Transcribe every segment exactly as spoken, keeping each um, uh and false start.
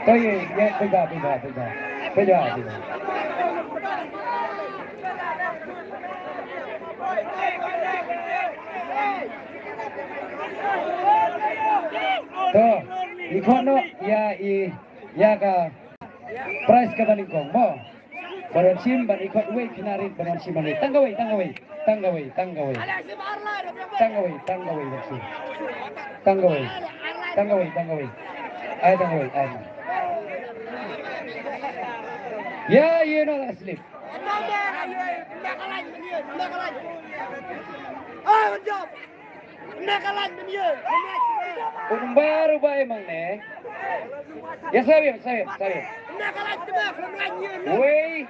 Oi, oi, ïa, pynjah, pynjah, pynjah. Pynjah, pynjah. To, i khot noh, ïa, i, ïa ka prize kaba nyngkong, mo. Ba don shim, ban i khot wei khynnah rit, ba don shim ban wei. Tang kawei, tang kawei. Tang kawei, tang kawei. Tang kawei, tang kawei, tang kawei. Tang kawei. Tang kawei, tang kawei. Ai, tang kawei, ai. Ïa, ïa, no, la slip. Un baru ba emang ne. Ïa, sabi, sabi, sabi. Wei.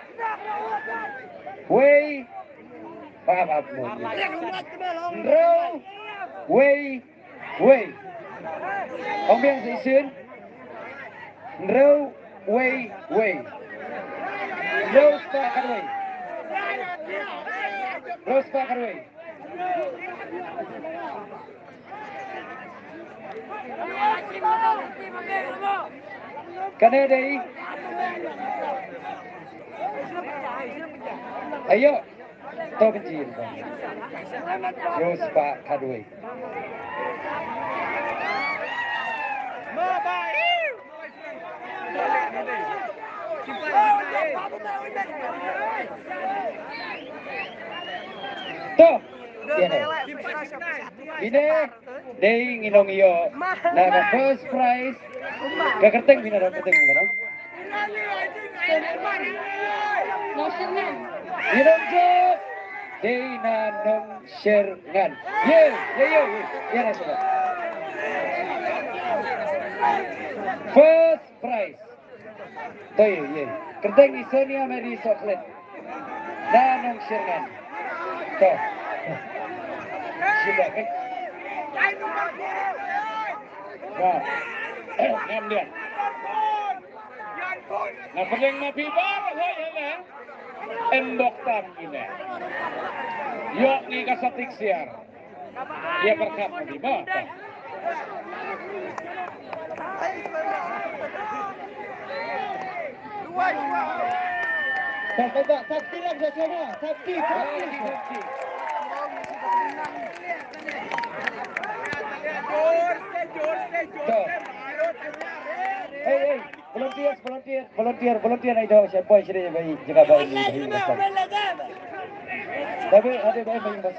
Wei. Paham apa? Hynriew wei wei. Ong biang sa shisien. Hynriew wei wei. Hynriew spah khatwei. Hynriew spah khatwei. Kane dei. Ayo. To, kynjin. Hynriew spah khatwei. To. Ïa, ne. Ine. Dei ngi nong ïoh na ka first prize. Ka kyrteng, phi na dong kyrteng, phi na dong. Ngi nong jop. Dei na Nongshyrngan. Ye, ye, ye, ye. Ye, na sini. First prize. To, ye, ye. Kyrteng i Sonia Mary Soklet. Na Nongshyrngan. To. Sila, eh. Na. Ngam dia. Na pdeng ma phi baroh hoi hana. Em bok tam ine. Ïoh ngi ka satik siar. Ïa pyrkhat ma phi ba. Tap, tap, tap, tap, tap, tap, tap, tap, tap. Hey, hey. Volunteers, volunteer, volunteer, volunteer, ai dong, siapa yang sini, bai, jaga, bai, bai, bai, bai. Tapi ada, bai, bai, bai.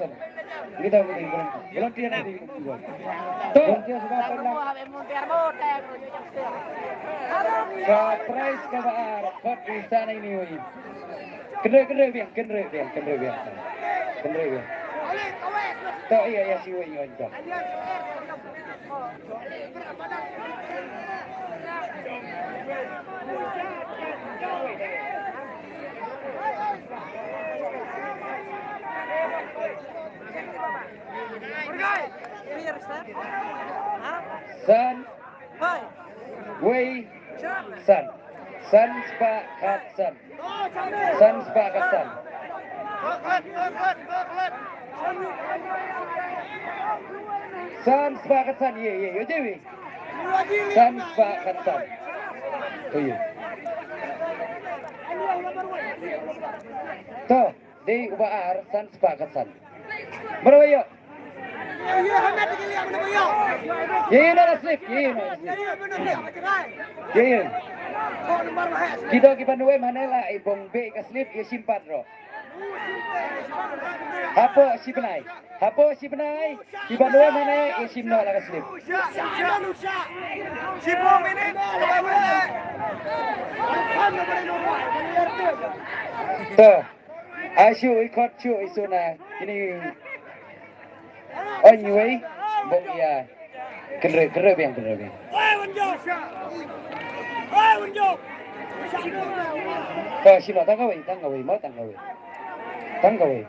Kita, bai, bai, volunteer, bai. Tuh. Volunteer sudah pernah. Ka prize kaba ar, pat di sana ini, oi. Kynroi, kynroi biang, kynroi biang, kynroi biang. Kynroi biang. To, ïa, ïa, siwei ïa, to. San. Wei. San. San spah khatsan. San spah khatsan. San spah khatsan, ye, ye, ye, ye, ye. San spah khatsan. To, ye. To. Dei uba ar, san spah khatsan. Marwei ïoh. Ïa, ïa, na la slip, ïa, ïa, na la slip. Ïa, ïa. Ki don kiba nuen hane la i bong beh ka slip, ïa, shim pat ro. Hapoh shi bnai. Hapoh shi bnai. Kiba nuen hane, ïa, shim noh la ka slip. To. Ai shu i khot shu i suna. Kini. Oi, ngi wei. Bong ïa. Kynroi, kynroi biang, kynroi biang. Ka sino, tang kawei, tang kawei, mo, tang kawei. Tang kawei.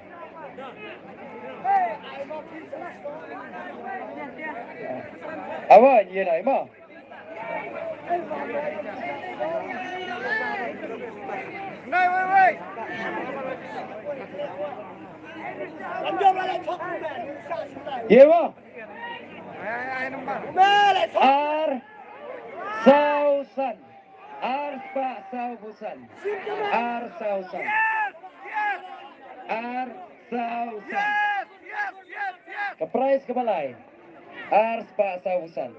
Awa, ngi nai, mo. Ye mo? Ar saw san. Ar spah saw phew san. Ar saw san. Ar saw san. Ka prize kaba lai. Ar spah saw phew san.